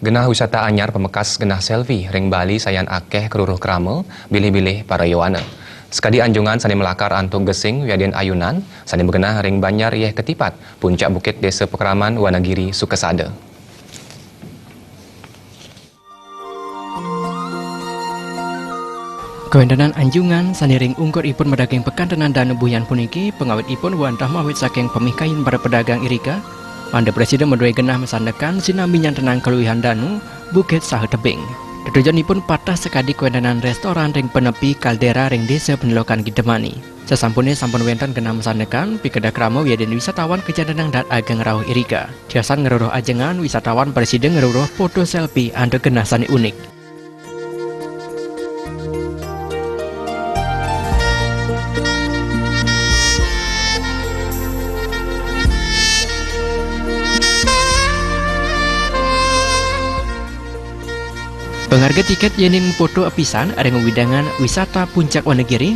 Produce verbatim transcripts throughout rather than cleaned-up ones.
Genah wisata anyar pemekas genah selfie ring Bali sayan akeh karuruh krama, bilih-bilih para yowana. Sakadi anjungan sane malakar antuk gesing wiadin ayunan, sane magenah ring Banjar Yeh Ketipat, puncak bukit Desa Pakraman, Wanagiri, Sukasada. Kawentenan anjungan sane ring ungkur ipun madaging pekantenan danu buyan puniki, pangawit ipun wantah mawit saking pamikayun para pedagang irika, mangda prasida madue genah masandekan sinambi nyantenang kaluihan danu, bukit saha tebing. Tetujon ipun pateh sakadi kawentenan restoran ring panepi kaldera ring Desa Pendelokan Gindemani. Sasampune sampun wenten genah masandekan, pikedah krama wiadin wisatawan kajantenang daat ageng rauh irika. Tiosan ngruruh ajengan, wisatawan prasida ngruruh foto selfie antuk genah sane unik. Pangarga tiket yening mapoto apisan ring wewidangan wisata Puncak Wanagiri,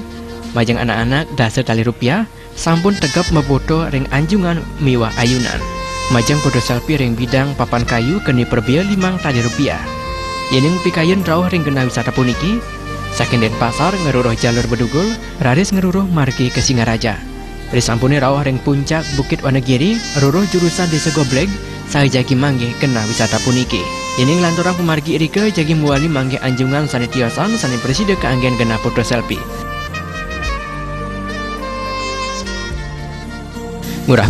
majeng anak-anak dasa tali rupiah, sampun tegep mapoto ring anjungan miwah ayunan. Majeng foto selfie ring bidang papan kayu keni prabea limang tali rupiah. Yening pikayun rauh ring genah wisata puniki, saking Denpasar ngruruh jalur Bedugul, raris ngruruh margi ka Singaraja. Risampune rauh ring puncak Bukit Wanagiri, ruruh jurusan Desa Gobleg, saha jagi manggih genah wisata puniki. Yening lanturang pamargi irika jagi mawali manggih anjungan sane tiosan sane prasida kaanggen genah foto selfie. Ngurah